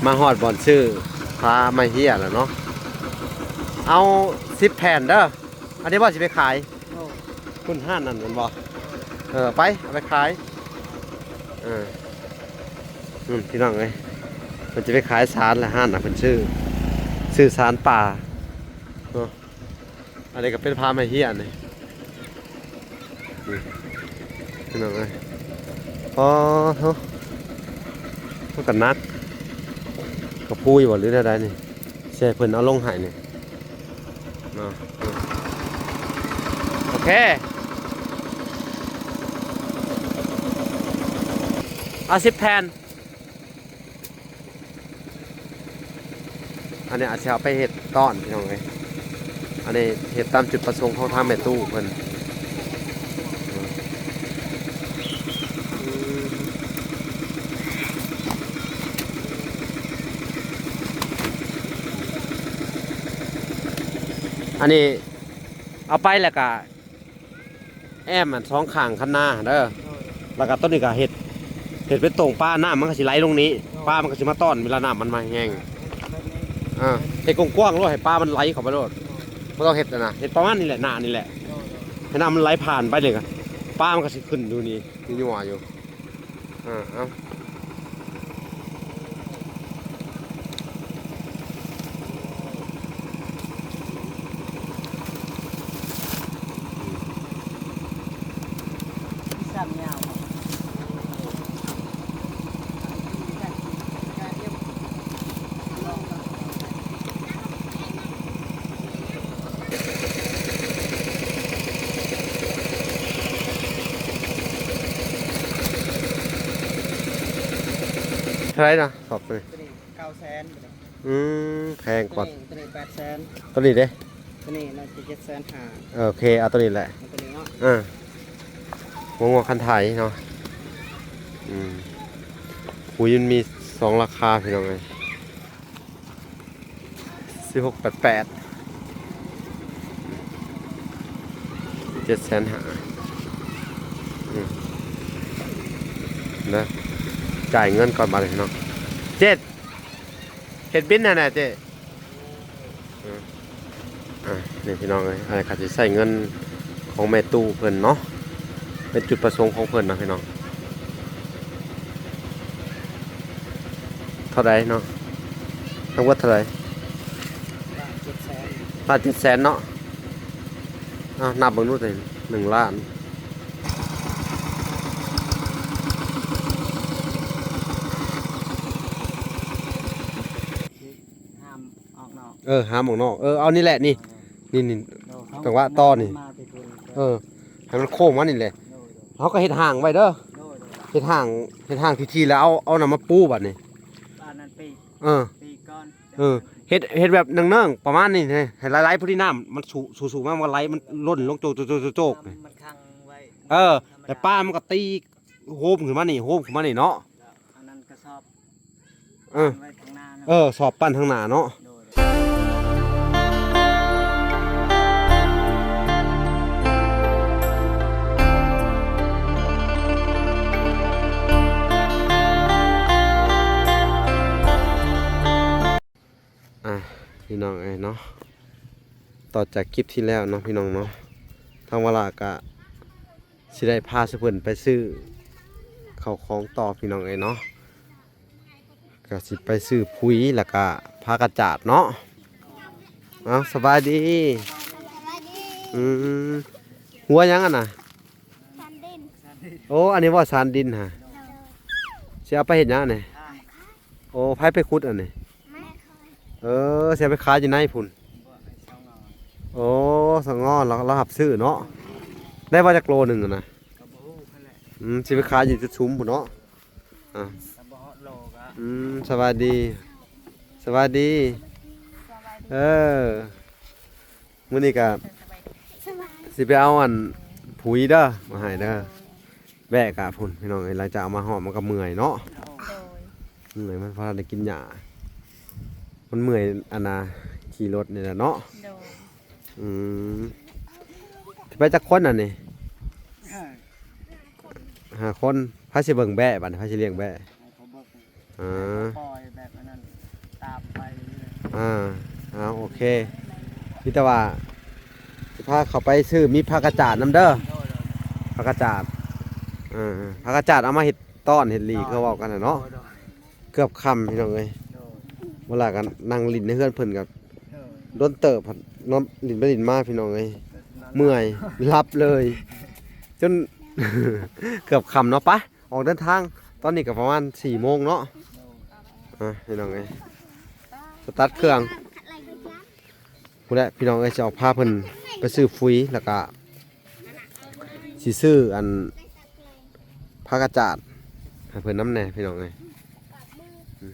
ມາຮອດບ່ອນຊື້ຜ້າໄມ້ເຫ້ຍແລ້ວເນາະ. ເອົາສິບແຜ່ນເດີ. ອັນນີ້ບໍ່ຊິໄປຂາຍ? ໂດຍ. ຄຸນຮ້ານນັ້ນແມ່ນບໍ່? ເອີ ໄປ ເອົາໄປຂາຍ. ເອີ ອືມ ພີ່ນ້ອງເອີຍ ເພິ່ນຈະໄປຂາຍສານລະ ຮ້ານນະ ເພິ່ນຊື້ ຊື້ສານປ່າເນາະ. ອັນນີ້ກໍເປັນຜ້າໄມ້ເຫ້ຍນີ້ ນີ້ ພີ່ນ້ອງເອີຍ. ອໍ ໂທ້ ມັນກໍໜັກ ກະພຸ້ຍບໍ່ ຫຼືແນວໃດນີ້? ຊິໃຫ້ເພິ່ນເອົາລົງໃຫ້ນີ້ເນາະ. ໂອເຄ ເອົາສິບແຜ່ນ. ອັນນີ້ອາດຊິເອົາໄປເຮັດຕ້ອນ ພີ່ນ້ອງເອີຍ. ອັນນີ້ເຮັດຕາມຈຸດປະສົງຂອງທາງແມ່ຕູ້ເພິ່ນ. ອັນນີ້ເອົາໄປແລ້ວກະ ແອ້ມອັນສອງຂ້າງຄັນນາເດີ ໂດຍ ແລ້ວກໍຕົວນີ້ກໍເຮັດ ເຮັດເປັນໂຕ່ງປາ ນ້ຳມັນກໍຊິໄຫຼລົງນີ້ ໂດຍ ປາມັນກໍຊິມາຕ້ອນເວລານ້ຳມັນມາແຮງ ແບບນີ້ ອ່າ ເຮັດກວ້າງໆໂລດ ໃຫ້ປາມັນໄຫຼເຂົ້າໄປໂລດ ໂດຍ ບໍ່ຕ້ອງເຮັດອັນນະ ເຮັດປະມານນີ້ແຫຼະ ໜ້ານີ້ແຫຼະ ໂດຍ ໂດຍ ໃຫ້ນ້ຳມັນໄຫຼຜ່ານໄປນີ້ກໍ ປາມັນກໍຊິຂຶ້ນຢູ່ນີ້ ຢູ່ຍົວຢູ່. ອ່າ ເອົາ ເທົ່າໃດນະ? ສອບໂຕນີ້ ໂຕນີ້ເກົ້າແສນ ໂຕນີ້ ອືມ ແພງກວ່າ ໂຕນີ້ ໂຕນີ້ແປດແສນ ໂຕນີ້ເດ້? ໂຕນີ້ໜ້າຈະເຈັດແສນຫ້າ ໂອເຄ ເອົາໂຕນີ້ແຫຼະ ເອົາໂຕນີ້ເນາະ ເອີ ງົວໆຄັນໄຖເນາະ ອືມ ປຸ໋ຍມັນມີສອງລາຄາ ພີ່ນ້ອງເອີຍ. ສິບຫົກແປດແປດ ເຈັດແສນຫ້າ ອືມ ເດີ ຈ່າຍເງິນກ່ອນບາດນີ້ເນາະ ເຈັດ ເຮັດບິນຫັ້ນນະເຈ້ ອືມ ອ່າ ນີ້ພີ່ນ້ອງເອີຍ ອັນນີ້ກໍຊິໃຊ້ເງິນຂອງແມ່ຕູ້ເພິ່ນເນາະ ເປັນຈຸດປະສົງຂອງເພິ່ນນະພີ່ນ້ອງ. ເທົ່າໃດເນາະ? ທັງໝົດເທົ່າໃດ? ລ້ານເຈັດແສນ ລ້ານເຈັດແສນເນາະ. ເອົາ ນັບເບິ່ງດູຕິ ໜຶ່ງລ້ານ ຫ້າມອອກນອກ ເອີ ຫ້າມອອກນອກ ເອີ ເອົານີ້ແຫຼະ ນີ້ ເອີ ນີ້ ນີ້ ໂດຍ ຈັງຫວະຕໍ່ນີ້ ມາແຕ່ພຸ້ນ ເອີ ໃຫ້ມັນໂຄ້ງມານີ້ແຫຼະ ໂດຍ ໂດຍ ເຮົາກໍເຮັດຮ່າງໄວ້ເດີ ໂດຍ ໂດຍ ເຮັດຮ່າງ ເຮັດຮ່າງທີ່ໆ ແລ້ວເອົາ ເອົານັ້ນມາປູບາດນີ້ ອັນນັ້ນປີ ເອີ ປີກ່ອນ ເອີ ເຮັດ ເຮັດແບບເນີ່ງໆ ປະມານນີ້ ໃຫ້ ໃຫ້ຫຼາຍໆ ພໍດີນ້ຳມັນສູ ສູ ສູງມາ ມັນກໍໄຫຼ ມັນຫຼົ່ນລົງໂຈກໆໆໆ ມັນຂັງໄວ້ ເອີ ແລ້ວປາມັນກໍຕີໂຮມຂຶ້ນມານີ້ ໂຮມຂຶ້ນມານີ້ເນາະ ແລ້ວອັນນັ້ນກະສອບ ເອີ ໄວ້ທາງໜ້າເນາະ ເອີ ສອບປັ້ນທາງໜ້າເນາະ ໂດຍ ອ່ະ ພີ່ນ້ອງເອີຍເນາະ ຕໍ່ຈາກຄລິບທີ່ແລ້ວເນາະ ພີ່ນ້ອງເນາະ ທາງວາລາກະຊິໄດ້ພາສູ່ເພິ່ນໄປຊື້ເຂົ້າຂອງຕໍ່ ພີ່ນ້ອງເອີຍເນາະ ກະຊິໄປຊື້ປຸ໋ຍ ແລ້ວກະຜ້າກະຈາດເນາະ. ເອົາ ສະບາຍດີ ສະບາຍດີ ອືມ ຫົວຫຍັງອັນນະ? ສານດິນ ໂອ້ ອັນນີ້ບໍ່ ສານດິນຫະ ໂດຍ ຊິເອົາໄປເຮັດຫຍັງອັນນີ້? ໂອ້ ໃຜໄປຂຸດອັນນີ້? ແມ່ຂ້ອຍ ເອີ ຊິເອົາໄປຂາຍຢູ່ໃນພຸ້ນ ໂອ້ ສະຫງໍ ລາວ ລາວຮັບຊື້ເນາະ ໄດ້ບໍ່ຈັກໂລໜຶ່ງຫັ້ນນະ? ກໍບໍ່ຮູ້ຫັ້ນແຫຼະ ອືມ ຊິໄປຂາຍຢູ່ຈຸດຊຸມພຸ້ນເນາະ ອ່າ ກໍບໍ່ຮອດໂລກະ ອືມ ສະບາຍດີ ສະບາຍດີ ເອີ ມື້ນີ້ກະຊິໄປເອົາອັນ ປຸ໋ຍເດີ ມາໃຫ້ເດີ ແວະກະພຸ້ນ ພີ່ນ້ອງເອີຍ ຫຼັງຈາກເອົາມາຮອດມັນກໍເມື່ອຍເນາະ ໂດຍ ເມື່ອຍ ມັນບໍ່ທັນໄດ້ກິນຫຍ້າ ມັນເມື່ອຍອັນນ່າ ຂີ່ລົດນີ້ແຫຼະເນາະ ໂດຍ ອືມ ຊິໄປຈັກຄົນອັນນີ້? ຫ້າຄົນ ໃຜຊິເບິ່ງແບ້ບາດນີ້ ໃຜຊິລ້ຽງແບ້? ໃຫ້ເຂົາເບິ່ງ ອ່າ ໃຫ້ເຂົາປ່ອຍແບບອັນນັ້ນ ອ່າ ເອົາ ໂອເຄ ມີແຕ່ວ່າຊິພາເຂົ້າໄປຊື້ ມີຜັກກະຈາດນຳເດີ ຜັກກະຈາດ ເອີ ຜັກກະຈາດເອົາມາເຮັດຕ້ອນເຮັດຫຼີ ຄືເວົ້າກັນນະເນາະ. ເກືອບຄ່ຳພີ່ນ້ອງເອີຍ ເວລາກໍນັ່ງຫຼິ້ນໃນເຮືອນເພິ່ນກໍດົນເຕີບ ເນາະ ຫຼິ້ນໄປຫຼິ້ນມາພີ່ນ້ອງເອີຍ ເມື່ອຍ ຫຼັບເລີຍ ຈົນເກືອບຄ່ຳເນາະ. ໄປ ອອກເດີນທາງ ຕອນນີ້ກໍປະມານສີ່ໂມງເນາະ ອ່າ ພີ່ນ້ອງເອີຍ ສະຕາດເຄື່ອງ ພຸ້ນແຫຼະພີ່ນ້ອງເອີຍ ຊິອອກພາເພິ່ນໄປຊື້ຝຸ່ນ ແລ້ວກະຊິຊື້ອັນຜັກກະຈາດໃຫ້ເພິ່ນນຳແດ່ພີ່ນ້ອງເອີຍ ອືມ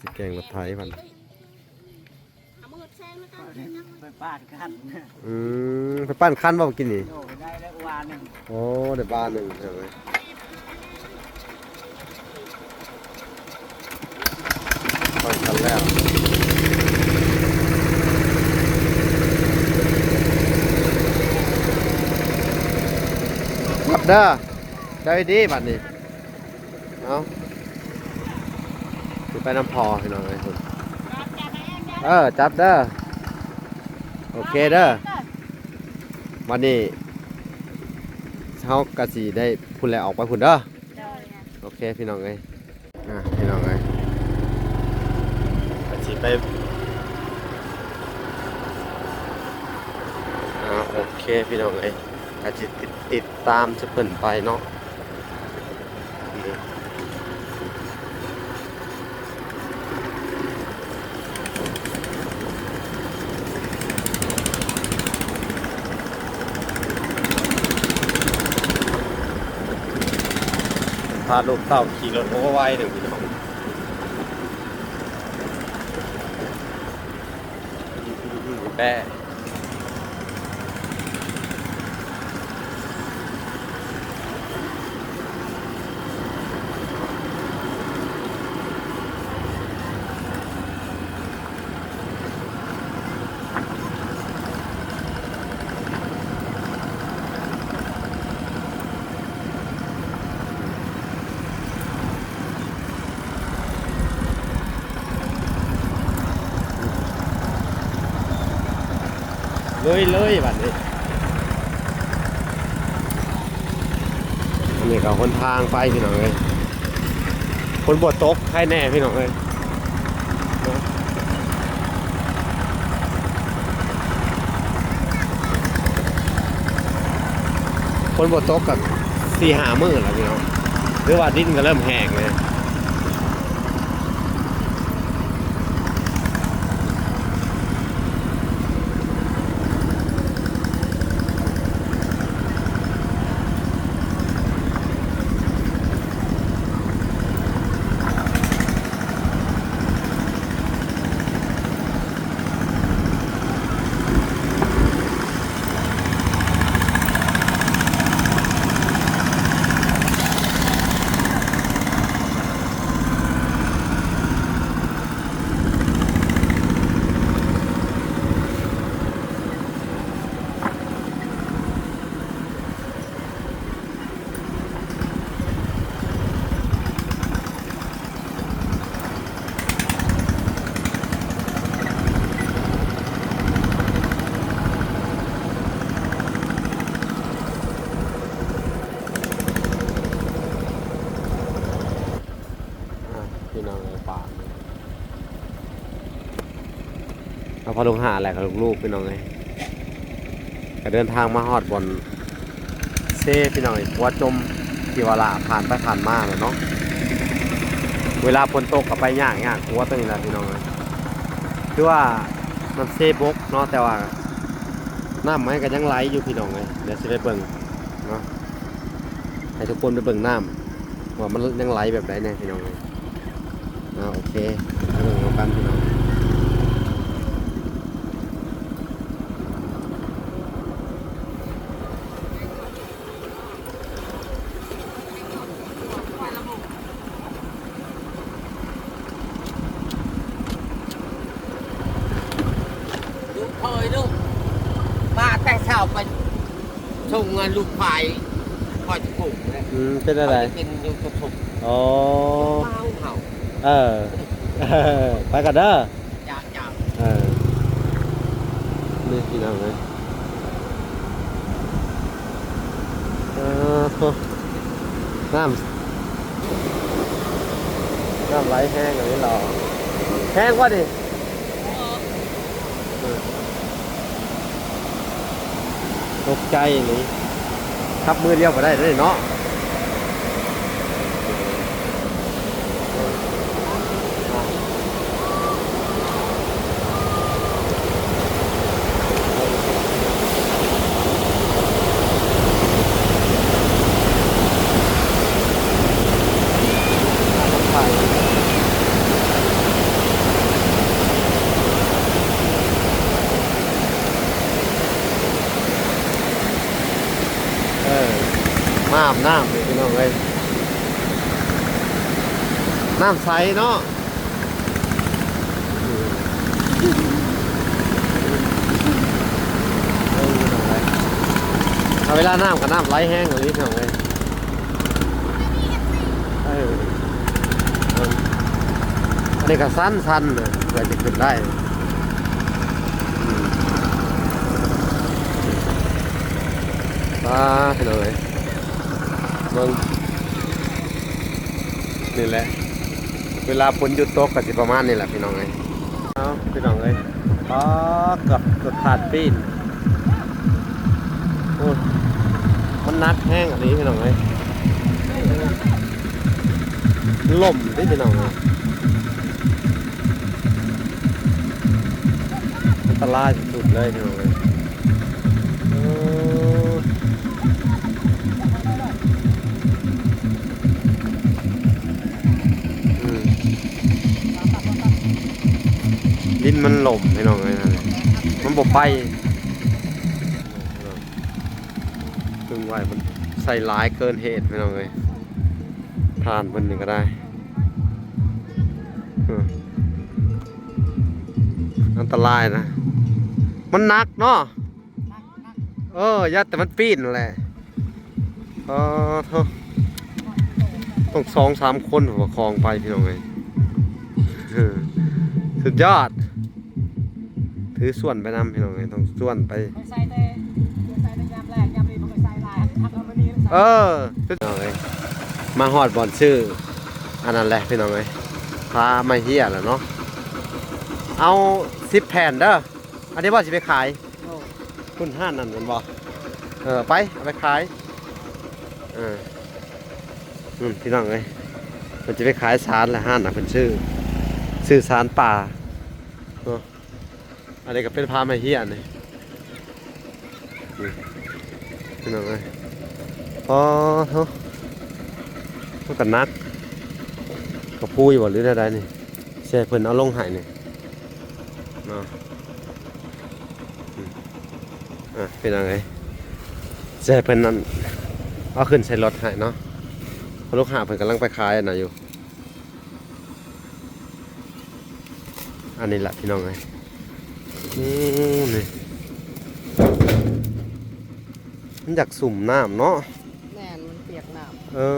ຊິແກງລົດໄຖບັດ ໄປປານຄັນ ອືມ ໄປປານຄັນບໍ່ກິນນີ້ ໂອ້ ໄດ້ແລ້ວວາໜຶ່ງ ໂອ້ ໄດ້ວາໜຶ່ງ ເອີ ປານຄັນແລ້ວ ຄັບເດີ ໄດ້ດີບັດນີ້. ເອົາ ຊິໄປນຳພໍ່ພີ່ນ້ອງເອີຍ ເອີ ຈັບເດີ ໂອເຄເດີ ບັດນີ້ເຮົາກະຊິໄດ້ພຸ້ນແຫຼະ ອອກໄປພຸ້ນເດີ ໂອເຄພີ່ນ້ອງເອີຍ ອ່າ ພີ່ນ້ອງເອີຍ ກະຊິໄປ ອ່າ ໂອເຄພີ່ນ້ອງເອີຍ ກະຊິຕິດ ຕິດຕາມຈາກເພິ່ນໄປເນາະ. ພາລູກເຕົ້າຂີ່ລົດ ໂອ້ ໄວເດີພີ່ນ້ອງ ແປະ ເລີຍເລີຍບັດນີ້ ອັນນີ້ກໍຫົນທາງໄປພີ່ນ້ອງເອີຍ ຝົນບໍ່ຕົກໃຄແນ່ພີ່ນ້ອງເອີຍ ຝົນບໍ່ຕົກກໍສີ່ຫ້າມື້ແລ້ວພີ່ນ້ອງ ຖືວ່າດິນກໍເລີ່ມແຫ້ງແລ້ວ. ອ່າ ພີ່ນ້ອງເອີຍ ປາ ເອົາພາລູກຫາແຫຼະ ກັບລູກໆ ພີ່ນ້ອງເອີຍ ກໍເດີນທາງມາຮອດບ່ອນເຊ ພີ່ນ້ອງເອີຍ ຂົວຈົມ ທີ່ວ່າລະຜ່ານໄປຜ່ານມາແຫຼະເນາະ ເວລາຝົນຕົກກໍໄປຍາກ ຍາກຂົວຕົວນີ້ແຫຼະ ພີ່ນ້ອງເອີຍ ຄືວ່ານ້ຳເຊບົກເນາະ ແຕ່ວ່ານ້ຳມັນກໍຍັງໄຫຼຢູ່ ພີ່ນ້ອງເອີຍ ດຽວຊິໄປເບິ່ງເນາະ ໃຫ້ທຸກຄົນໄປເບິ່ງນ້ຳ ວ່າມັນຍັງໄຫຼແບບໃດແດ່ ພີ່ນ້ອງເອີຍ ອ່າ ໂອເຄ ໄປເບິ່ງນຳກັນ ພີ່ນ້ອງ. ລູກເຂີຍລູກ ມາແຕ່ເຊົ້າໄປສົ່ງເງິນລູກໄຟ ຂ້ອຍຈະປູກແຫຼະ ອືມ ເປັນແນວໃດ? ເປັນຢູ່ກະທົບ ອໍ ເມົາເຮົາ ເອີ ໄປກ່ອນເດີ ເຈົ້າ ເຈົ້າ ເອີ ນີ້ພີ່ນ້ອງເອີຍ ເອີ ໂທ້ ນ້ຳ ນ້ຳໄຫຼແຮງອີ່ຫຼີເນາະ ແຮງກວ່ານີ້. ເອີ ຕົກໃຈນີ້ ຂັບມືດຽວບໍ່ໄດ້ເດ້ເນາະ. ເອີ ມາອາບນ້ຳເດ້ພີ່ນ້ອງເອີຍ ນ້ຳໃສເນາະ. ເອີ ເວລານ້ຳກໍນ້ຳໄຫຼແຮງອີ່ຫຼີພີ່ນ້ອງເອີຍ ເອີ ອັນນີ້ກໍຊັນໆ ເພື່ອຊິຂຶ້ນໄດ້ ອືມ ປາ ພີ່ນ້ອງເອີຍ ເບິ່ງ ນີ້ແຫຼະ ເວລາຝົນຢຸດຕົກກໍຊິປະມານນີ້ແຫຼະພີ່ນ້ອງເອີຍ. ເອົາ ພີ່ນ້ອງເອີຍ ປາ ເກືອບ ເກືອບຂາດປີນ ໂອ້ຍ ມັນໜັກແຮງອັນນີ້ພີ່ນ້ອງເອີຍ ລົ້ມເດ້ພີ່ນ້ອງເອີຍ ອັນຕະລາຍສຸດໆເລີຍພີ່ນ້ອງເອີຍ ເອີ. ອືມ ດິນມັນຫຼົ່ມພີ່ນ້ອງເອີຍ ມັນບໍ່ໄປ ເພິ່ງໄວ້ ເພິ່ນໃສ່ຫຼາຍເກີນເຫດພີ່ນ້ອງເອີຍ ຖ່ານເພິ່ນນີ້ກໍໄດ້ ເອີ ອັນຕະລາຍນະ ມັນໜັກເນາະ. ເອີ ຢ້ານແຕ່ມັນປີ້ນນັ້ນແຫຼະ ອໍ ໂທ້ ຕ້ອງສອງສາມຄົນປະຄອງໄປພີ່ນ້ອງເອີຍ ເອີ ສຸດຍອດ ຖືສ່ວນໄປນຳພີ່ນ້ອງເອີຍ ຕ້ອງສ່ວນໄປ ຂ້ອຍໃສ່ແຕ່ ຂ້ອຍໃສ່ແຕ່ຍາມແລງ ຍາມນີ້ບໍ່ຄ່ອຍໃສ່ຫຼາຍ ຄັກເອົາມື້ນີ້ ເອີ ສຸດຍອດເລີຍ ມາຮອດບ່ອນຊື້ອັນນັ້ນແຫຼະພີ່ນ້ອງເອີຍ ຜ້າໄມ້ເຫ້ຍແຫຼະເນາະ ເອົາສິບແຜ່ນເດີ ອັນນີ້ບໍ່ຊິໄປຂາຍ ໂດຍ ພຸ້ນຮ້ານນັ້ນແມ່ນບໍ່? ເອີ ໄປ ເອົາໄປຂາຍ ເອີ ນັ້ນພີ່ນ້ອງເອີຍ ເພິ່ນຈະໄປຂາຍສານແຫຼະ ຮ້ານນະ ເພິ່ນຊື້ ຊື້ສານປ່າເນາະ ອັນນີ້ກໍເປັນຜ້າໄມ້ເຫ້ຍນີ້ ນີ້ພີ່ນ້ອງເອີຍ ອໍ ໂທ້ ມັນກໍໜັກ ກະພຸ້ຍບໍ່ ຫຼືແນວໃດນີ້ ຊິໃຫ້ເພິ່ນເອົາລົງໃຫ້ນີ້ ເນາະ ອືມ ອ່ະ ພີ່ນ້ອງເອີຍ ຊິໃຫ້ເພິ່ນນັ້ນ ເອົາຂຶ້ນໃສ່ລົດໃຫ້ເນາະ ເພາະລູກຄ້າເພິ່ນກຳລັງໄປຂາຍອັນນັ້ນຢູ່ ອັນນີ້ລະພີ່ນ້ອງເອີຍ ໂອ້ ນີ້ ມັນຢາກຊຸ່ມນ້ຳເນາະ ແມ່ນ ມັນປຽກນ້ຳ ເອີ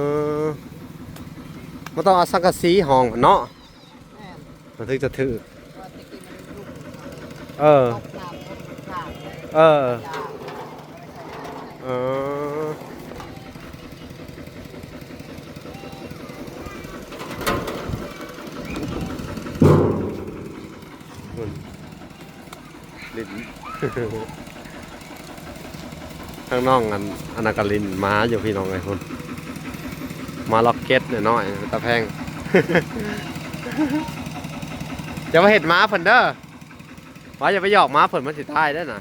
ມັນຕ້ອງເອົາສັງກະສີຫ້ອງເນາະ ແມ່ນ ມັນເຖິງຈະຖືກ ເອີ ເອີ ເອີ ພຸ້ນ ຫຼິ້ນ ທາງນ້ອງອັນ ອັນນັ້ນກໍຫຼິ້ນໝາຢູ່ພີ່ນ້ອງເອີຍ ພຸ້ນ ໝາລັອກເກັດນ້ອຍໆ ເປັນຕາແພງ ຢ່າມາເຮັດໝາເພິ່ນເດີ ວ່າຢ່າໄປຫຍອກໝາເພິ່ນ ມັນຊິຕາຍເດ້ນະ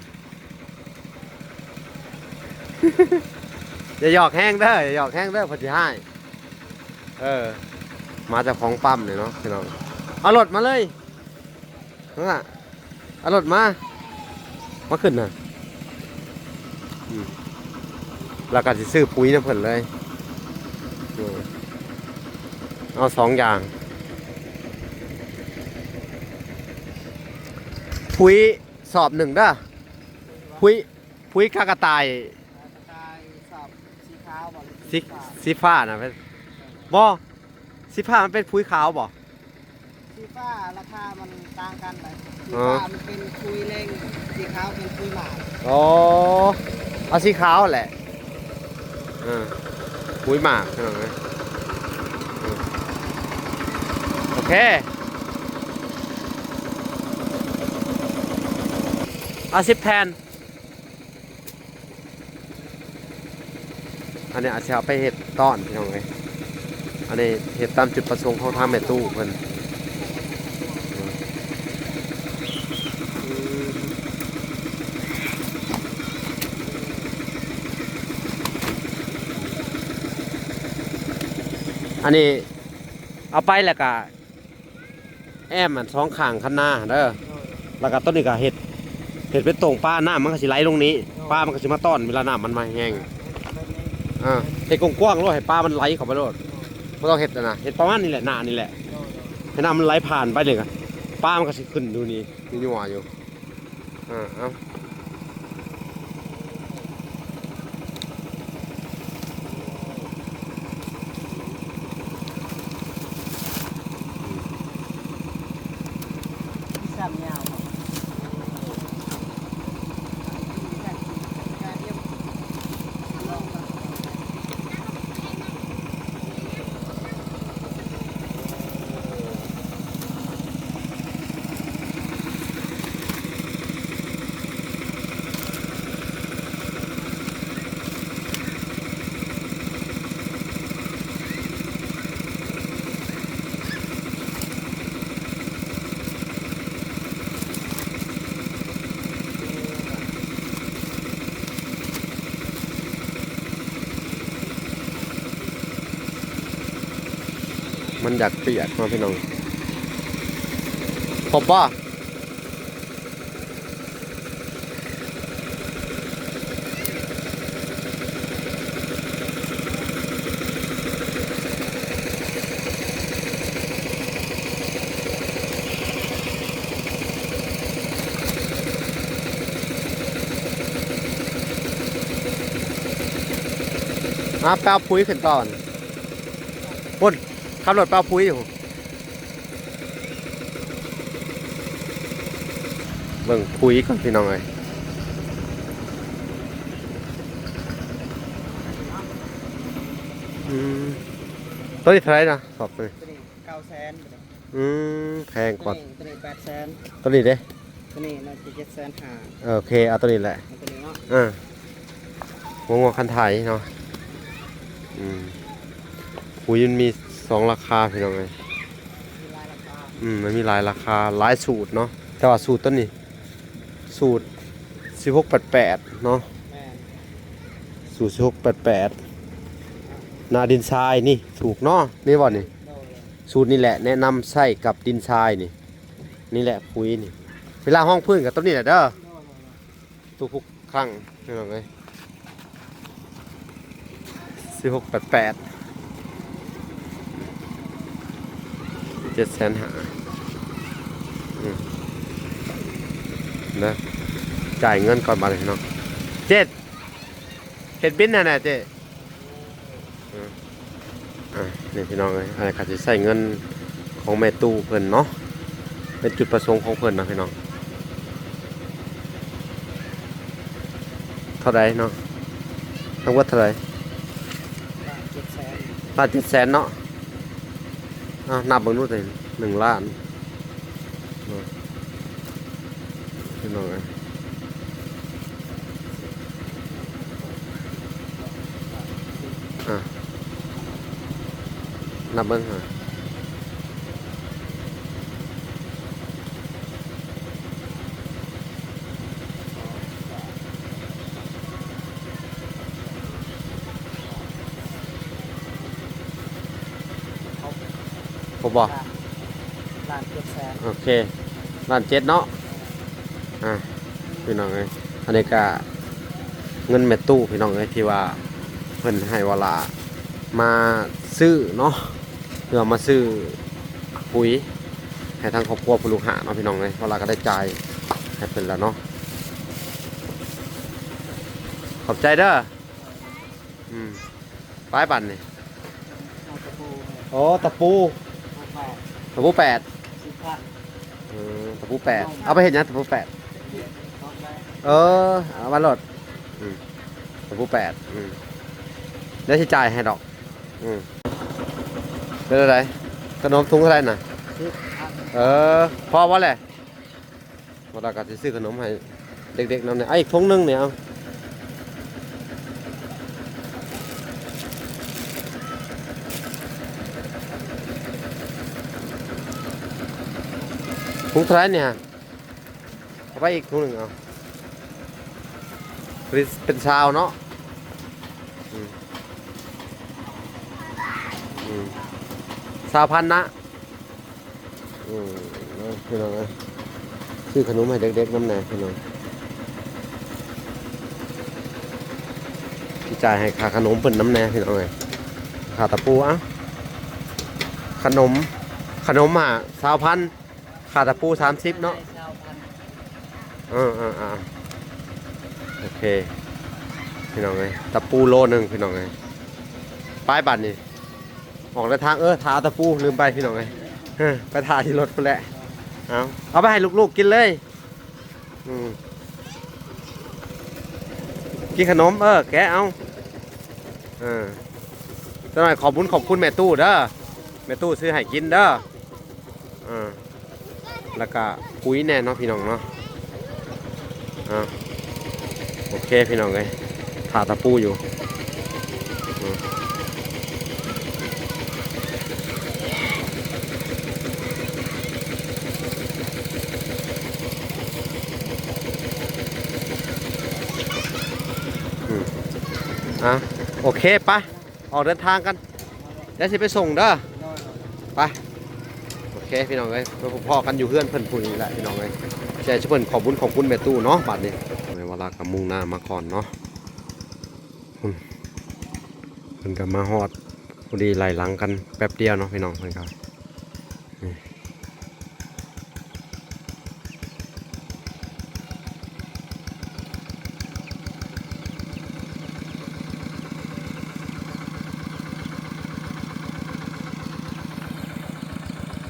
ຢ່າຫຍອກແຮງເດີ ຢ່າຫຍອກແຮງເດີ ເພິ່ນຊິຮ້າຍ ເອີ ໝາເຈົ້າຂອງປ້ຳນີ້ເນາະ ພີ່ນ້ອງ ເອົາລົດມາເລີຍ ນັ້ນລະ ເອົາລົດມາ ມາຂຶ້ນນະ ອືມ ແລ້ວກໍຊິຊື້ປຸ໋ຍນຳເພິ່ນເລີຍ ເອີ ເອົາສອງຢ່າງ ປຸ໋ຍສອບໜຶ່ງເດີ ປຸ໋ຍ ປຸ໋ຍກາກະຕ່າຍ ກາກະຕ່າຍສອບສີຂາວບໍ່ ຫຼື ສີ ສີຟ້ານະ ບໍ່ ສີຟ້າມັນເປັນປຸ໋ຍຂາວບໍ່? ສີຟ້າລາຄາມັນຕ່າງກັນໄດ໋. ອໍ ສີຟ້າມັນເປັນປຸ໋ຍເລັ່ງ ສີຂາວເປັນປຸ໋ຍໝາກ. ອໍ ເອົາສີຂາວແຫຼະ. ເອີ ປຸ໋ຍໝາກພີ່ນ້ອງເອີຍ. ເອີ ໂອເຄ ເອົາສິບແຜ່ນ. ອັນນີ້ອາດຊິເອົາໄປເຮັດຕ້ອນພີ່ນ້ອງເອີຍ. ອັນນີ້ເຮັດຕາມຈຸດປະສົງຂອງທາງແມ່ຕູ້ເພິ່ນ. ອັນນີ້ເອົາໄປແລ້ວກະ ແອ້ມອັນສອງຂ້າງຄັນນາເດີ. ໂດຍ ແລ້ວກໍຕົວນີ້ກໍເຮັດ ເຮັດເປັນໂຕ່ງປາ ນ້ຳມັນກໍຊິໄຫຼລົງນີ້. ໂດຍ ປາມັນກໍຊິມາຕ້ອນເວລານ້ຳມັນມາແຮງ. ແບບນີ້ ອ່າ ເຮັດກວ້າງໆໂລດ ໃຫ້ປາມັນໄຫຼເຂົ້າໄປໂລດ. ໂດຍ ບໍ່ຕ້ອງເຮັດນະ ເຮັດປະມານນີ້ແຫຼະ ໜ້ານີ້ແຫຼະ. ໂດຍ ໂດຍ ໃຫ້ນ້ຳມັນໄຫຼຜ່ານໄປນີ້ກໍ ປາມັນກໍຊິຂຶ້ນຢູ່ນີ້ ຢູ່ຍົວຢູ່. ອ່າ ເອົາ ຊ້ຳຍາວ. ມັນຢາກປຽກເນາະພີ່ນ້ອງ. ຄົບບໍ່? ມາ ໄປເອົາປຸ໋ຍຂຶ້ນຕໍ່. ພຸ້ນ ຂັບລົດໄປເອົາປຸ໋ຍຢູ່. ເບິ່ງປຸ໋ຍກ່ອນພີ່ນ້ອງເອີຍ. ອືມ ໂຕນີ້ເທົ່າໃດນະ? ສອບໂຕນີ້ ໂຕນີ້ເກົ້າແສນ. ອືມ ແພງກວ່າ ໂຕນີ້ ໂຕນີ້ແປດແສນ. ໂຕນີ້ເດ້? ໂຕນີ້ໜ້າຈະເຈັດແສນຫ້າ. ໂອເຄ ເອົາໂຕນີ້ແຫຼະ ເອົາໂຕນີ້ເນາະ. ເອີ ງົວໆຄັນໄຖເນາະ. ອືມ ປຸ໋ຍມັນມີສອງລາຄາພີ່ນ້ອງເອີຍ. ມີຫຼາຍລາຄາ. ອືມ ມັນມີຫຼາຍລາຄາ ຫຼາຍສູດເນາະ. ແຕ່ວ່າສູດໂຕນີ້ ສູດສິບຫົກແປດແປດເນາະ. ແມ່ນ ສູດສິບຫົກແປດແປດ ໜ້າດິນຊາຍນີ້ຖືກເນາະ. ນີ້ບໍ່ນີ້? ໂດຍ ສູດນີ້ແຫຼະ ແນະນຳໃຊ້ກັບດິນຊາຍນີ້. ນີ້ແຫຼະປຸ໋ຍນີ້ ເວລາຮອງພື້ນກໍຕົວນີ້ແຫຼະເດີ. ໂດຍ ໂດຍ ໂດຍ ທຸກໆຄັ້ງພີ່ນ້ອງເອີຍ. ສິບຫົກແປດແປດ ເຈັດແສນຫ້າ. ອືມ ເດີ ຈ່າຍເງິນກ່ອນບາດນີ້ເນາະ. ເຈັດ ເຮັດບິນຫັ້ນນະເຈ້. ອືມ ອ່າ ນີ້ພີ່ນ້ອງເອີຍ ອັນນີ້ກໍຊິໃຊ້ເງິນຂອງແມ່ຕູ້ເພິ່ນເນາະ ເປັນຈຸດປະສົງຂອງເພິ່ນນະພີ່ນ້ອງ. ເທົ່າໃດເນາະ? ທັງໝົດເທົ່າໃດ? ລ້ານເຈັດແສນ. ລ້ານເຈັດແສນເນາະ. ອ່າ ນັບເບິ່ງດູ ໜຶ່ງລ້ານເນາະ ພີ່ນ້ອງເອີຍ. ອ່າ ນັບເບິ່ງຫາ ຄົບບໍ່? ລ້ານ ລ້ານເຈັດແສນ. ໂອເຄ ລ້ານເຈັດເນາະ. ອ່າ ພີ່ນ້ອງເອີຍ ອັນນີ້ກະເງິນແມ່ຕູ້ພີ່ນ້ອງເອີຍ ທີ່ວ່າເພິ່ນໃຫ້ວາລາມາຊື້ເນາະ ເພື່ອມາຊື້ປຸ໋ໃຫ້ທາງຄອບຄົວຜູ້ລູກຫ້າເນາະ ພີ່ນ້ອງເອີຍ. ວາລາກໍໄດ້ຈ່າຍໃຫ້ເພິ່ນແລ້ວເນາະ. ຂອບໃຈເດີ. ອືມ ໄປ ປາຍບາດນີ້. ເອົາຕະປູ ໂອ້ ຕະປູ ຕະປູແປດ ຕະປູແປດ ສິບພັນ ເອີ ຕະປູແປດ ເອົາໄປເຮັດຫຍັງຕະປູແປດ? ເອີ ເອົາມາໂລດ ອືມ ຕະປູແປດ ອືມ ດຽວຊິຈ່າຍໃຫ້ດອກ ອືມ ເປັນຈັ່ງໃດ ຂະໜົມຖົງເທົ່າໃດນະ? ສິບພັນ ເອີ ພໍບໍ່ແຫຼະ? ບໍ່ໄດ້ກໍຊິຊື້ຂະໜົມໃຫ້ເດັກໆນຳແດ່ ເອົາອີກຖົງໜຶ່ງນີ້ ເອົາ ຖົງເທົ່າໃດນີ້ຫະ? ເອົາໄປອີກຖົງໜຶ່ງ ເອົາ ເປັນຊາວເນາະ ອືມ ອືມ ຊາວພັນນະ. ອືມ ເນາະ ພີ່ນ້ອງເອີຍ ຊື້ຂະໜົມໃຫ້ເດັກໆນຳແດ່ພີ່ນ້ອງ ຊິຈ່າຍໃຫ້ຄ່າຂະໜົມເພິ່ນນຳແດ່ພີ່ນ້ອງເອີຍ ຄ່າຕະປູ ເອົ້າ ຂະໜົມ ຂະໜົມຫາຊາວພັນ ຄ່າຕະປູສາມສິບເນາະ. ເອີ ເອີ ເອີ ໂອເຄ ພີ່ນ້ອງເອີຍ ຕະປູໂລໜຶ່ງພີ່ນ້ອງເອີຍ ໄປບາດນີ້ ອອກເດີນທາງ ເອີ ຖ້າເອົາຕະປູ ລືມໄປພີ່ນ້ອງເອີຍ ເອີ ໄປຖ້າຢູ່ລົດພຸ້ນແຫຼະ ເອົາ ເອົາໄປໃຫ້ລູກໆກິນເລີຍ ອືມ ກິນຂະໜົມ ເອີ ແກະເອົາ ເອີ ຈັກໜ່ອຍຂອບບຸນຂອບຄຸນແມ່ຕູ້ເດີ ແມ່ຕູ້ຊື້ໃຫ້ກິນເດີ ເອີ. ແລ້ວກະປຸ໋ຍແນ່ເນາະພີ່ນ້ອງເນາະ ເອົາ ໂອເຄພີ່ນ້ອງເອີຍ ຖ້າຕະປູຢູ່ ອືມ ອືມ ອ່ະ ໂອເຄ ໄປ ອອກເດີນທາງກັນ ດຽວຊິໄປສົ່ງເດີ ໄປ ໂອເຄພີ່ນ້ອງເອີຍ ໄປພໍ້ກັນຢູ່ເຮືອນເພິ່ນພຸ້ນແຫຼະພີ່ນ້ອງເອີຍ ຊິໃຫ້ເພິ່ນຂອບບຸນຂອບຄຸນແມ່ຕູ້ເນາະ ບາດນີ້ ແມ່ວາລາກໍມຸ່ງໜ້າມາກ່ອນເນາະ ພຸ້ນ ເພິ່ນກໍມາຮອດ ພໍດີໄລ່ຫຼັງກັນແປັບດຽວເນາະພີ່ນ້ອງ ເພິ່ນກໍ ນີ້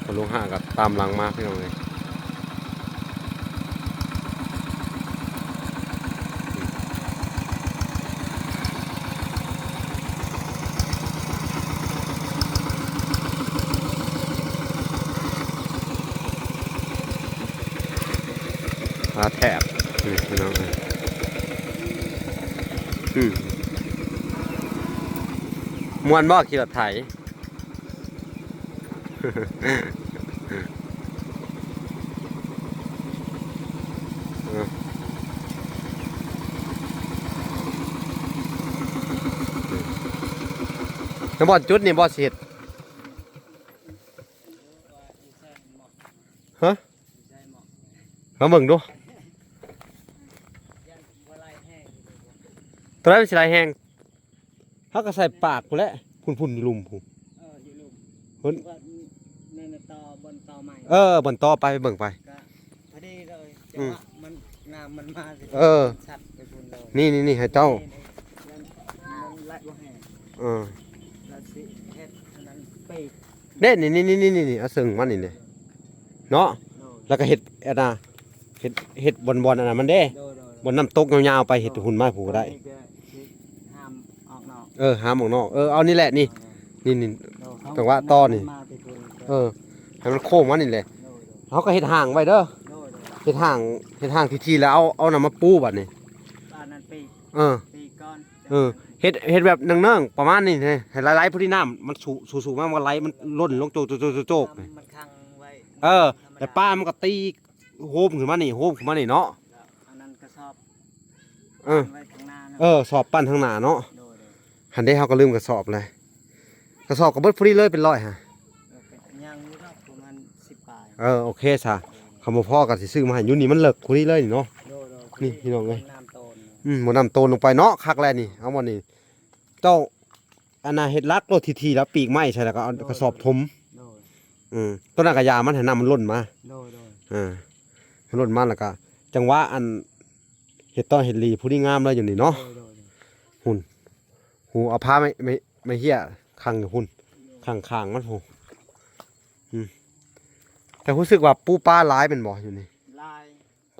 ພໍ່ຫຼວງຫ້າກໍຕາມຫຼັງມາພີ່ນ້ອງເອີຍ ພາແຖບ ນີ້ພີ່ນ້ອງເອີຍ ອືມ ມ່ວນບໍ່ຂີ່ລົດໄຖ? ແລ້ວບ່ອນຈຸດນີ້ບໍ່ຊິເຮັດ ຮະ ມາເບິ່ງດູ ໂຕໃດມັນຊິໄຫຼແຮງ? ເຮົາກໍໃສ່ປາກພຸ້ນແຫຼະ ພຸ້ນໆ ຢູ່ລຸ່ມພຸ້ນ ເອີ ຢູ່ລຸ່ມ ພຸ້ນ ແມ່ນຕໍ່ ບ່ອນຕໍ່ໃໝ່ ເອີ ບ່ອນຕໍ່ໄປ ໄປເບິ່ງໄປ ກໍພໍດີເລີຍ ອືມ ຈັງຫວະມັນ ນ້ຳມັນມາ ເອີ ຊັດໄປພຸ້ນເລີຍ ນີ້ໆໆ ໃຫ້ເຈົ້າ ນີ້ໆ ມັນໄຫຼບໍ່ແຮງ ເອີ ແລ້ວຊິເຮັດອັນນັ້ນປີກ ເດ້ ນີ້ໆໆ ເອົາເຊິ່ງມານີ້ເດ້ ເນາະ ໂດຍ ແລ້ວກໍເຮັດອັນນ່າ ເຮັດ ເຮັດບ່ອນໆ ອັນນັ້ນມັນເດ້ ໂດຍໆໆ ບ່ອນນ້ຳຕົກຍາວໆ ໄປເຮັດ ໂດຍ ຫຸ່ນມາຜູ້ກໍໄດ້ ອັນນີ້ກໍຊິຫາມອອກນອກ ເອີ ຫາມອອກນອກ ເອີ ເອົານີ້ແຫຼະນີ້ ໂດຍໆ ນີ້ໆ ໂດຍ ຈັງຫວະຕໍ່ນີ້ ເຮົາມາແຕ່ພຸ້ນ ເອີ ໃຫ້ມັນໂຄ້ງມານີ້ແຫຼະ ໂດຍໆ ເຮົາກໍເຮັດຮ່າງໄວ້ເດີ ໂດຍໆ ເຮັດຮ່າງ ເຮັດຮ່າງທີ່ໆ ແລ້ວເອົາ ເອົານັ້ນມາປູບາດນີ້ ອັນນັ້ນປີກ ເອີ ປີກກ່ອນ ເອີ ເຮັດ ເຮັດແບບເນີງໆ ປະມານນີ້ ໃຫ້ໄຫຼໆ ພໍດີນ້ຳມັນສູ ສູ ສູມາ ມັນໄຫຼ ມັນຫຼົ່ນລົງໂຈກໆໆໆ ມັນຂັງໄວ້ ເອີ ແລ້ວປາມັນກໍຕີໂຮມຂຶ້ນມານີ້ ໂຮມຂຶ້ນມານີ້ເນາະ ແລ້ວອັນນັ້ນກະສອບ ເອີ ໄວ້ທາງໜ້າເນາະ ເອີ ສອບປັ້ນທາງໜ້າເນາະ ໂດຍໆ ຫັ້ນເດ້ ເຮົາກໍລືມກະສອບແຫຼະ ກະສອບກໍເບິດພໍດີເລີຍ ເປັນຮ້ອຍຫະ ເອີ ກໍຍັງຢູ່ດອກ ປະມານສິບປາຍ ເອີ ໂອເຄຊະ ຄັນບໍ່ພໍກໍຊິຊື້ມາໃຫ້ ຢູ່ນີ້ມັນເລິກພໍດີເລີຍນີ້ເນາະ ໂດຍໆ ນີ້ພີ່ນ້ອງເອີຍ ນ້ຳໂຕນ ອືມ ບໍ່ນ້ຳໂຕນລົງໄປເນາະ ຄັກແລ້ວນີ້ ເອົາບໍ່ນີ້ ເຈົ້າ ອັນນ່າ ເຮັດຫຼັກໂລດ ທີໆ ແລ້ວປີກໄມ້ໃສ່ ແລ້ວກໍເອົາ ໂດຍ ກະສອບຖົມ ໂດຍ ອືມ ໂຕນັ້ນກໍຢ່າມັນໃຫ້ນ້ຳມັນລົ້ນມາ ໂດຍໆ ເອີ ໃຫ້ລົ້ນມາ ແລ້ວກໍຈັງຫວະອັນ ເຮັດຕໍ່ເຮັດຫຼີ ຜູ້ດີງາມເລີຍຢູ່ນີ້ເນາະ ໂດຍໆ ຫຸ່ນ ຫູ ເອົາຜ້າໄມ້ ໄມ້ ໄມ້ເຫ້ຍຂັງຢູ່ພຸ້ນ ຂ້າງໆ ມັນພຸ້ນ. ອືມ ແຕ່ຮູ້ສຶກວ່າປູປາຫຼາຍແມ່ນບໍ່ຢູ່ນີ້? ຫຼາຍ.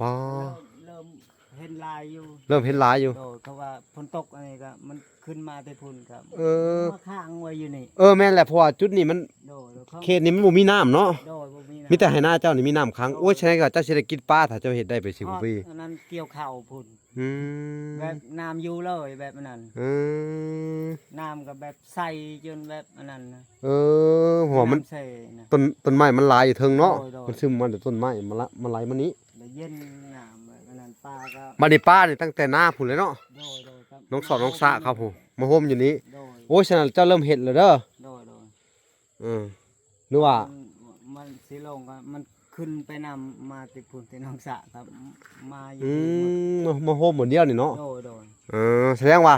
ປາ ເລີ່ມ ເລີ່ມເຫັນຫຼາຍຢູ່ ເລີ່ມເຫັນຫຼາຍຢູ່. ໂດຍ ເພາະວ່າຝົນຕົກອັນນີ້ກໍມັນຂຶ້ນມາແຕ່ພຸ້ນກໍ ເອີ ມາຄ້າງໄວ້ຢູ່ນີ້. ເອີ ແມ່ນແຫຼະ ເພາະວ່າຈຸດນີ້ມັນ ໂດຍ ໂດຍ ເຂດນີ້ມັນບໍ່ມີນ້ຳເນາະ. ໂດຍ ບໍ່ມີນ້ຳ ມີແຕ່ໄຮ່ນາເຈົ້ານີ້ມີນ້ຳຂັງ. ໂດຍ ໂອ້ຍ ຊັ້ນກໍເຈົ້າຊິໄດ້ກິນປາ ຖ້າເຈົ້າເຮັດໄດ້ໄປຊິ ໂອ້ຍ ປີ ອັນນັ້ນກ່ຽວເຂົ້າພຸ້ນ. ອືມ ແບບນ້ຳຢູ່ເລີຍແບບນັ້ນ. ເອີ ນ້ຳກໍແບບໃສຈົນແບບອັນນັ້ນນະ. ເອີ ເພາະວ່າມັນ ນ້ຳໃສນະ ຕົ້ນ ຕົ້ນໄມ້ມັນຫຼາຍຢູ່ເທິງເນາະ. ໂດຍ ໂດຍ ມັນຊຶມມາແຕ່ຕົ້ນໄມ້ ມັນລະ ມັນໄຫຼມານີ້ ແລ້ວເຢັນນ້ຳແບບອັນນັ້ນ ປາກໍ ບັດນີ້ປານີ້ຕັ້ງແຕ່ນາພຸ້ນເລີຍເນາະ. ໂດຍ ໂດຍ ໜອງສອດໜອງສະເຂົາພຸ້ນ ມາໂຮມຢູ່ນີ້. ໂດຍ ໂອ້ຍ ຊັ້ນເຈົ້າເລີ່ມເຮັດແລ້ວເດີ. ໂດຍ ໂດຍ ເອີ ຫຼືວ່າ ມັນ ມັນຊິລົງກໍມັນຂຶ້ນໄປນຳມາແຕ່ພຸ້ນ ແຕ່ໜອງສະກໍມາຢູ່. ອືມ ມາ ມາໂຮມບ່ອນດຽວນີ້ເນາະ. ໂດຍ ໂດຍ ເອີ ສະແດງວ່າ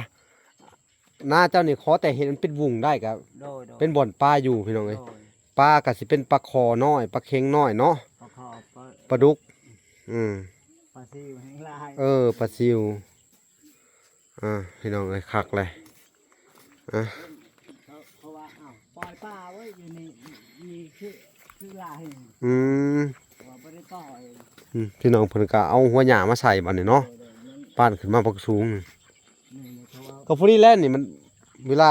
ນາເຈົ້ານີ້ຂໍແຕ່ເຮັດມັນເປັນວຸ້ງໄດ້ກໍ ໂດຍ ໂດຍ ເປັນບ່ອນປາຢູ່ພີ່ນ້ອງເອີຍ. ໂດຍ ປາກໍຊິເປັນປາຄໍນ້ອຍ ປາເຄັງນ້ອຍເນາະ ປາຄໍ ປາ ປາດຸກ. ອືມ ປາຊິວແຮງຫຼາຍ. ເອີ ປາຊິວ. ອ່າ ພີ່ນ້ອງເອີຍ ຄັກເລີຍ. ອ່າ ເພາະ ເພາະວ່າ ອ້າວ ປ່ອຍປາໄວ້ຢູ່ນີ້ ນີ້ຄື ຄືຫຼາຍ. ອືມ ວ່າບໍ່ໄດ້ປ່ອຍ. ອືມ ພີ່ນ້ອງເພິ່ນກໍເອົາຫົວຫຍ້າມາໃສ່ບັດນີ້ເນາະ. ໂດຍ ໂດຍ ມັນ ປ້ານຂຶ້ນມາບັກສູງ. ນີ້ ນີ້ ເພາະວ່າ ກໍພໍດີແລ້ວນີ້ ມັນເວລາ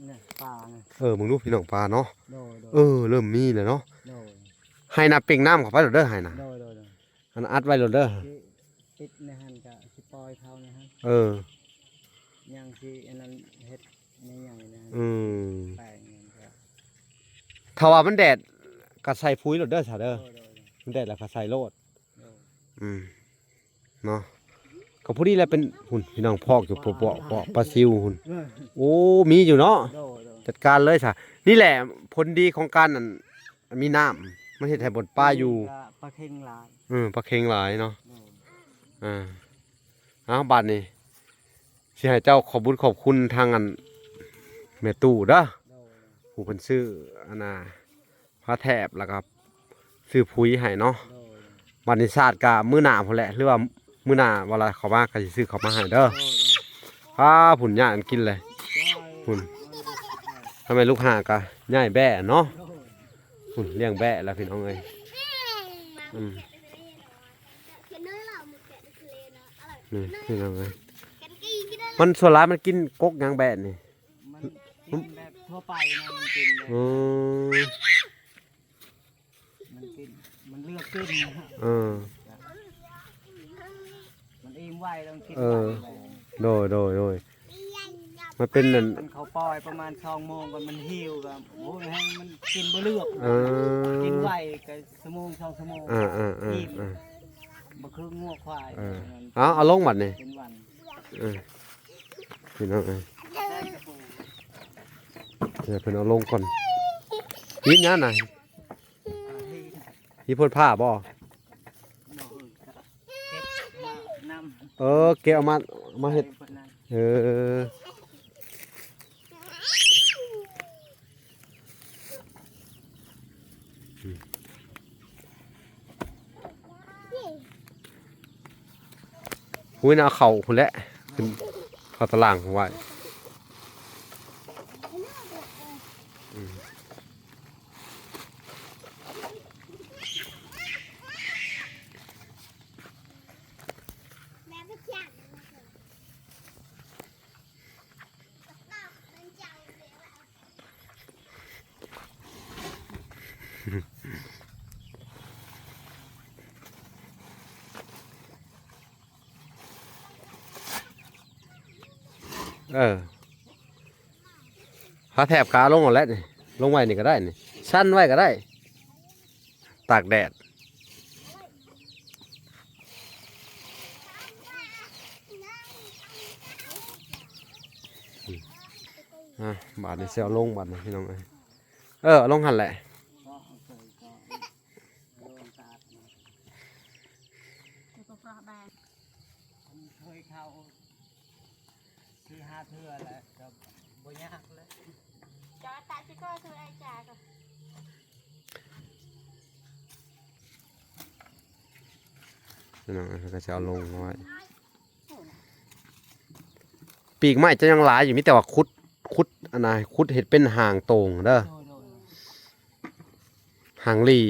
ນີ້ ປານີ້ ເອີ ເບິ່ງດູພີ່ນ້ອງ ປາເນາະ. ໂດຍ ໂດຍ ເອີ ເລີ່ມມີແລ້ວເນາະ. ໂດຍ ໃຫ້ນະ ເປັ່ງນ້ຳເຂົ້າໄປໂລດເດີ ໃຫ້ນະ. ໂດຍ ໂດຍ ໂດຍ ອັນອັດໄວ້ໂລດເດີ. ຕິດໃນຫັ້ນກະຊິປ່ອຍເຂົາໃນຫັ້ນ. ເອີ ຍັງຊິອັນນັ້ນເຮັດໃຫຍ່ໆ ໃນຫັ້ນ. ອືມ ແປງນັ້ນກະ ຖ້າວ່າມັນແດດກະໃສ່ຝຸ່ນໂລດເດີຊະເດີ. ໂດຍ ໂດຍ ໂດຍ ມັນແດດແລ້ວກະໃສ່ໂລດ. ໂດຍ ອືມ ເນາະ ກໍພໍດີແລ້ວ ເປັນ ຫຸ່ນ ພີ່ນ້ອງ ພອກຢູ່ ປາ ປາ ປາ ປາຊິວຫຸ່ນ. ເອີ ໂອ້ ມີຢູ່ເນາະ. ໂດຍ ໂດຍ ຈັດການເລີຍຊະ. ນີ້ແຫຼະຜົນດີຂອງການ ອັນ ມີນ້ຳ ມັນເຮັດໃຫ້ບ່ອນປາຢູ່ ນີ້ກະປາເຄັງຫຼາຍ. ເອີ ປາເຄັງຫຼາຍເນາະ. ໂດຍ ອ່າ ເອົາ ບາດນີ້ຊິໃຫ້ເຈົ້າຂອບບຸນຂອບຄຸນທາງ ອັນ ແມ່ຕູ້ເດີ. ໂດຍ ຜູ້ເພິ່ນຊື້ ອັນນ່າ ຜ້າແຖບ ແລ້ວກໍຊື້ປຸຍໃຫ້ເນາະ. ໂດຍ ບັດນີ້ສາດກະມື້ໜ້າພຸ້ນແຫຼະ ຫຼືວ່າມື້ໜ້າເວລາເຂົາມາກໍຊິຊື້ເຂົ້າມາໃຫ້ເດີ. ໂດຍ ໂດຍ ພາພຸ້ນຍ່າງກິນເລີຍ. ໂດຍ ພຸ້ນ ທຳໄມລູກຫາກະຍ້າຍແບ້ເນາະ. ໂດຍ ພຸ້ນລ້ຽງແບ້ແລ້ວພີ່ນ້ອງເອີຍ. ອືມ ນີ້ພີ່ນ້ອງເອີຍ ມັນສ່ວນຫຼາຍມັນກິນກົກຫຍັງແບ້ນີ້? ມັນກິນແບບທົ່ວໄປນະ ມັນກິນແບບ ອືມ ມັນກິນ ມັນເລືອກກິນນະ. ເອີ ມັນອີ່ມໄວ ແລ້ວມັນກິນ ເອີ ໄວ. ໂດຍ ໂດຍ ໂດຍ ມັນເປັນນັ້ນ ຄັນເຂົາປ່ອຍປະມານສອງໂມງກໍມັນຫິວ ກໍ ໂອ້ຍ ແຮງມັນກິນບໍ່ເລືອກ. ເອີ ກິນໄວກໍຊົ່ວໂມງສອງຊົ່ວໂມງ ເອີ ເອີ ເອີ ອີ່ມ ເອີ ບໍ່ຄືງົວຄວາຍ. ເອີ ເອົາ ເອົາລົງບັດນີ້ ເປັນວັນ. ເອີ ພີ່ນ້ອງເອີຍ ດຽວເພິ່ນເອົາລົງກ່ອນ. ຮີດຫຍັງນະ? ຮີດໂພດພ້າບໍ່? ເກັບມານຳ. ເອີ ເກັບເອົາມາ ມາເຮັດ. ເອີ ພຸ້ນ ເອົາເຂົ້າພຸ້ນແຫຼະ ຂຶ້ນເຂົ້າຕາລ່າງໄວ້. ອືມ ເອີ ຜ້າແຖບກະເອົາລົງເອົາແຫຼະນີ້ ລົງໄວ້ນີ້ກໍໄດ້ນີ້ ຊັ້ນໄວ້ກໍໄດ້ ຕາກແດດ. ອ່ະ ບາດນີ້ຊິເອົາລົງ ບາດນີ້ພີ່ນ້ອງເອີຍ. ເອີ ເອົາລົງຫັ້ນແຫຼະ. ເຄີຍເຂົ້າສີ່ຫ້າເທື່ອແລ້ວ ກໍບໍ່ຍາກແລ້ວ. ຈະຕາຊິກໍຄືໄອ້ຈາກໍ ພີ່ນ້ອງເອີຍ ເພິ່ນກໍຊິເອົາລົງໄວ້. ປີກໄມ້ຈະຍັງຫຼາຍຢູ່ ມີແຕ່ວ່າຂຸດ ຂຸດ ອັນນ່າ ຂຸດເຮັດເປັນຮ່າງໂຕ່ງເດີ ໂດຍໆ ຮ່າງຫຼີ່.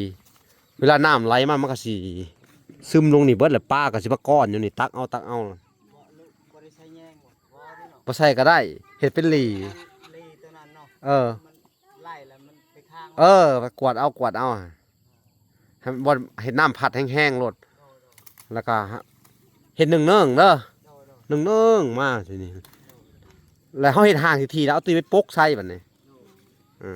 ເວລານ້ຳໄຫຼມາ ມັນກໍຊິຊຶມລົງນີ້ເບິດ ແລ້ວປາກໍຊິມາກ້ອນຢູ່ນີ້ ຕັກເອົາ ຕັກເອົາ. ບໍ່ ບໍ່ໄດ້ໃສ່ແຍງບໍ່? ບໍ່ເດ້ເນາະ ບໍ່ໃສ່ກໍໄດ້ ເຮັດເປັນຫຼີ່ ຫຼີ່ຕົວນັ້ນເນາະ. ເອີ ມັນໄຫຼແລ້ວມັນໄປຄ້າງ ເອີ ໄປກວດເອົາ ກວດເອົາ ໃຫ້ມັນ ເຮັດນ້ຳພັດແຮງໆໂລດ ໂດຍໆ ແລ້ວກໍເຮັດເນີງໆເດີ ໂດຍໆ ເນີງໆມາທີນີ້ ໂດຍໆ ແລ້ວເຮົາເຮັດຮ່າງທີ່ໆ ແລ້ວເອົາຕີໄປປົກໃສ່ບັດນີ້ ໂດຍ ເອີ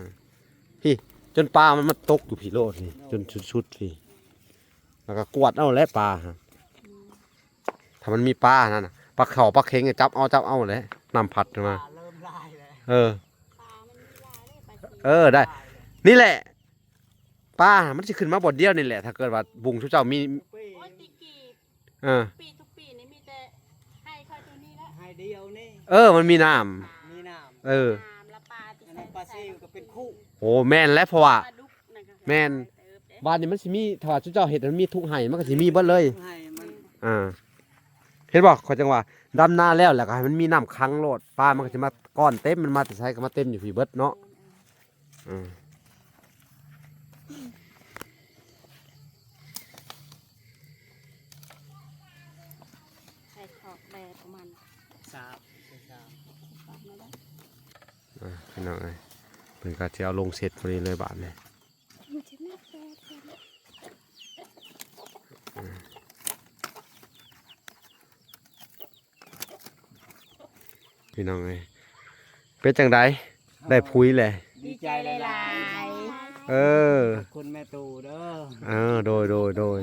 ພີ້ ຈົນປາມັນມາຕົກຢູ່ພີ້ໂລດນີ້ ໂດຍ ຈົນສຸດໆ ພີ້ ແລ້ວກໍກວດເອົາແຫຼະປາ ຖ້າມັນມີປານັ້ນນະ ປາເຂົ້າປາເຂັງ ຈັບເອົາ ຈັບເອົາແຫຼະ ນ້ຳພັດມາ ປາເລີ່ມຫຼາຍແລ້ວ ເອີ ເອີ ໄດ້ ນີ້ແຫຼະ ປາມັນຊິຂຶ້ນມາບ່ອນດຽວນີ້ແຫຼະ ຖ້າເກີດວ່າບຸງຊຸເຈົ້າມີ ໂອ້ຍ ແຕ່ກີ້ ເອີ ປີທຸກປີນີ້ມີແຕ່ໄຮ່ຂ້ອຍຕົວນີ້ແຫຼະ ໄຮ່ດຽວນີ້ ເອີ ມັນມີນ້ຳ ມີນ້ຳ ເອີ ນ້ຳລະປາທີ່ ອັນນັ້ນປາຊິວກໍເປັນຄຸ ໂອ້ ແມ່ນແຫຼະ ເພາະວ່າ ປາດຸກ ແມ່ນ ບ້ານນີ້ມັນຊິມີ ຖ້າວ່າເຈົ້າເຮັດໃຫ້ມັນມີທຸກໄຮ່ ມັນກໍຊິມີເບິດເລີຍ ທຸກໄຮ່ມັນ ອ່າ ເຫັນບໍ່? ຂ້ອຍຈັ່ງວ່າ ດຳນາແລ້ວ ແລ້ວກໍໃຫ້ມັນມີນ້ຳຂັງໂລດ ປາມັນກໍຊິມາກ້ອນເຕັມ ມັນມາແຕ່ໃສກໍມາເຕັມຢູ່ພີ້ເບິດເນາະ ອ່າ ໃສ່ຂອກແບປະມານ ສາມ ໃສ່ສາມ ອ່າ ພີ່ນ້ອງເອີຍ ເພິ່ນກໍຊິເອົາລົງເຊັດພໍດີເລີຍບາດນີ້ ພີ່ນ້ອງເອີຍ ເປັນຈັ່ງໃດ? ໄດ້ປຸ໋ຍແຫຼະ ດີໃຈຫຼາຍໆ ເອີ ຂອບຄຸນແມ່ຕູ້ເດີ ເອີ ໂດຍ ໂດຍ ໂດຍ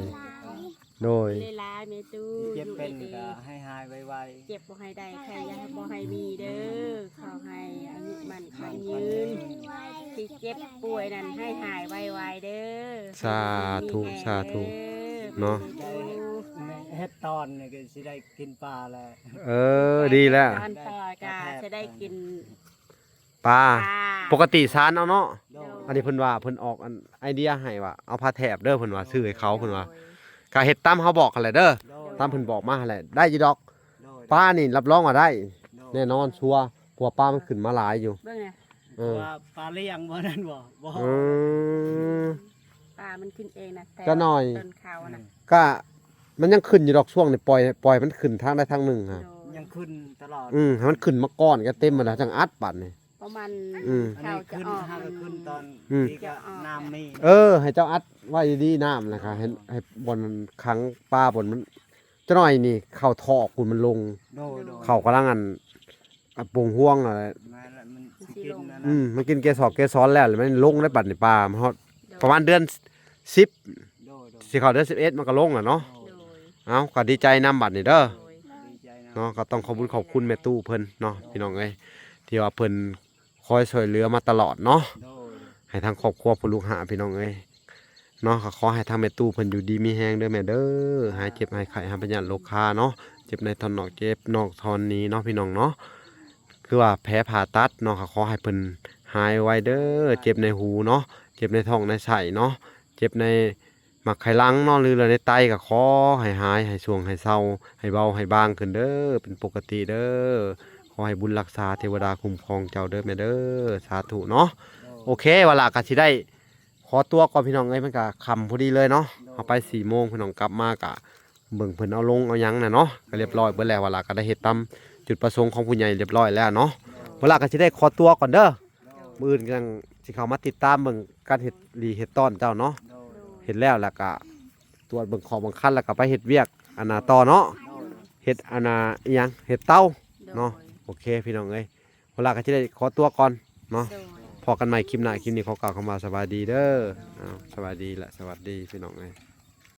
ໂດຍ ຫຼາຍໆ ແມ່ຕູ້ ເຈັບເປັນກໍໃຫ້ຫາຍໄວໆ ເຈັບບໍ່ໃຫ້ໄດ້ ໄຂ້ຢ່າບໍ່ໃຫ້ມີເດີ ຂໍໃຫ້ອາຍຸໝັ້ນຂວັນຍືນ ທີ່ເຈັບປ່ວຍນັ້ນໃຫ້ຫາຍໄວໆເດີ ສາທຸ ສາທຸ ເນາະ ໄດ້ເຮັດຕອນນີ້ກໍຊິໄດ້ກິນປາແລ້ວ ເອີ ດີແລ້ວ ຕອນຕໍ່ກໍຊິໄດ້ກິນ ປາ ປາ ປົກກະຕິຊານເອົາເນາະ ໂດຍ ອັນນີ້ເພິ່ນວ່າ ເພິ່ນອອກອັນໄອເດຍໃຫ້ວ່າ ເອົາຜ້າແຖບເດີ ເພິ່ນວ່າ ໂດຍ ຊື້ໃຫ້ເຂົາ ເພິ່ນວ່າ ໂດຍ ກະເຮັດຕາມເຮົາບອກຫັ້ນແຫຼະເດີ ໂດຍ ຕາມເພິ່ນບອກມາຫັ້ນແຫຼະ ໄດ້ຢູ່ດອກ ໂດຍ ປານີ້ຮັບຮອງວ່າໄດ້ ໂດຍ ແນ່ນອນ ໂດຍ ຊັວ ເພາະວ່າປາມັນຂຶ້ນມາຫຼາຍຢູ່ ເບິ່ງແນ່ ເອີ ວ່າປາລ້ຽງບໍ່ນັ້ນບໍ່ ບໍ່ ອືມ ປາມັນຂຶ້ນເອງນະ ແຕ່ ກະໜ້ອຍ ຕົ້ນເຂົານະ ກະ ມັນຍັງຂຶ້ນຢູ່ດອກ ຊ່ວງນີ້ປ່ອຍ ປ່ອຍມັນຂຶ້ນທາງໃດທາງໜຶ່ງຫັ້ນ ໂດຍ ຍັງຂຶ້ນຕະຫຼອດ ອືມ ໃຫ້ມັນຂຶ້ນມາກ່ອນກໍເຕັມໝົດແລ້ວ ຈັ່ງອັດບາດນີ້ ປະມານ ອືມ ເຂົາຈະອອກ ອືມ ຫາກໍຂຶ້ນຕອນ ອືມ ທີ່ກໍນ້ຳມີ ເອີ ໃຫ້ເຈົ້າອັດໄວ້ດີໆ ນ້ຳນະຄະ ໃຫ້ ໃຫ້ບ່ອນມັນຂັງປາ ບ່ອນມັນ ຈັກໜ້ອຍນີ້ເຂົ້າຖອກພຸ້ນມັນລົງ ໂດຍ ໂດຍ ເຂົ້າກຳລັງອັນ ອາ ປົງຫ່ວງຫັ້ນແຫຼະ ແມ່ນລະ ມັນຊິກິນອັນນັ້ນ ອືມ ມັນກິນເກສອນເກສອນແລ້ວ ແລ້ວມັນລົງໄດ້ບັດນີ້ປາ ມັນຮອດ ໂດຍ ປະມານເດືອນສິບ ໂດຍ ໂດຍ ຊິເຂົ້າເດືອນສິບເອັດ ມັນກໍລົງແລ້ວເນາະ ໂດຍ ເອົາ ກໍດີໃຈນຳບັດນີ້ເດີ ໂດຍ ດີໃຈນຳ ເນາະ ກໍຕ້ອງຂອບຄຸນຂອບຄຸນແມ່ຕູ້ເພິ່ນເນາະ ໂດຍ ພີ່ນ້ອງເອີຍ ທີ່ວ່າເພິ່ນ ຄອຍຊ່ວຍເຫຼືອມາຕະຫຼອດເນາະ ໂດຍ ໃຫ້ທາງຄອບຄົວຜູ້ລູກຫ້າ ພີ່ນ້ອງເອີຍເນາະ ກໍຂໍໃຫ້ທາງແມ່ຕູ້ເພິ່ນຢູ່ດີມີແຮງເດີແມ່ເດີ ຫາຍເຈັບຫາຍໄຂ້ ຫາຍພະຍາດໂລຄາເນາະ ເຈັບໃນທ້ອງນອກ ເຈັບນອກທ້ອງໃນເນາະ ພີ່ນ້ອງເນາະ ຄືວ່າແຜຜ່າຕັດເນາະ ກໍຂໍໃຫ້ເພິ່ນຫາຍໄວເດີ ເຈັບໃນຫູເນາະ ເຈັບໃນທ້ອງໃນໄສ້ເນາະ ເຈັບໃນ ໝາກໄຂ່ຫຼັງເນາະ ຫຼື ແລ້ວໃນໄຕກໍຂໍໃຫ້ຫາຍ ໃຫ້ຊ່ວງ ໃຫ້ເຊົາ ໃຫ້ເບົາ ໃຫ້ບາງຂຶ້ນເດີ ເປັນປົກກະຕິເດີ ຂໍໃຫ້ບຸນຮັກສາເທວະດາຄຸ້ມຄອງເຈົ້າເດີແມ່ເດີ ສາທຸເນາະ ໂອເຄ ວາລາກໍຊິໄດ້ຂໍຕົວກ່ອນພີ່ນ້ອງເອີຍ ມັນກໍຄ່ຳພໍດີເລີຍເນາະ ເຮົາໄປສີ່ໂມງ ພີ່ນ້ອງກັບມາກໍເບິ່ງເພິ່ນເອົາລົງເອົາຫຍັງນະເນາະ ກໍລຽບຮ້ອຍເບິດແລ້ວ ວາລາກໍໄດ້ເຮັດຕາມຈຸດປະສົງຂອງຜູ້ໃຫຍ່ລຽບຮ້ອຍແລ້ວເນາະ ວາລາກໍຊິໄດ້ຂໍຕົວກ່ອນເດີ ມື້ອື່ນຈັ່ງຊິເຂົ້າມາຕິດຕາມເບິ່ງການເຮັດຫຼີ່ເຮັດຕ້ອນເຈົ້າເນາະ ໂດຍ ເຮັດແລ້ວ ແລ້ວກະຕວດເບິ່ງຂອງເບິ່ງຄັນ ແລ້ວກະໄປເຮັດວຽກອັນນ່າຕໍ່ເນາະ ໂດຍ ເຮັດອັນນ່າອີ່ຫຍັງ ເຮັດເຕົາ ໂດຍ ເນາະ ໂອເຄ ພີ່ນ້ອງເອີຍ ວາລາກໍຊິໄດ້ຂໍຕົວກ່ອນເນາະ ໂດຍ ພໍ້ກັນໃໝ່ຄລິບໜ້າ ຄລິບນີ້ຂໍກ່າວຄຳວ່າສະບາຍດີເດີ ໂດຍ ເອົາ ສະບາຍດີ ແລະ ສະຫວັດດີ ພີ່ນ້ອງເອີຍ.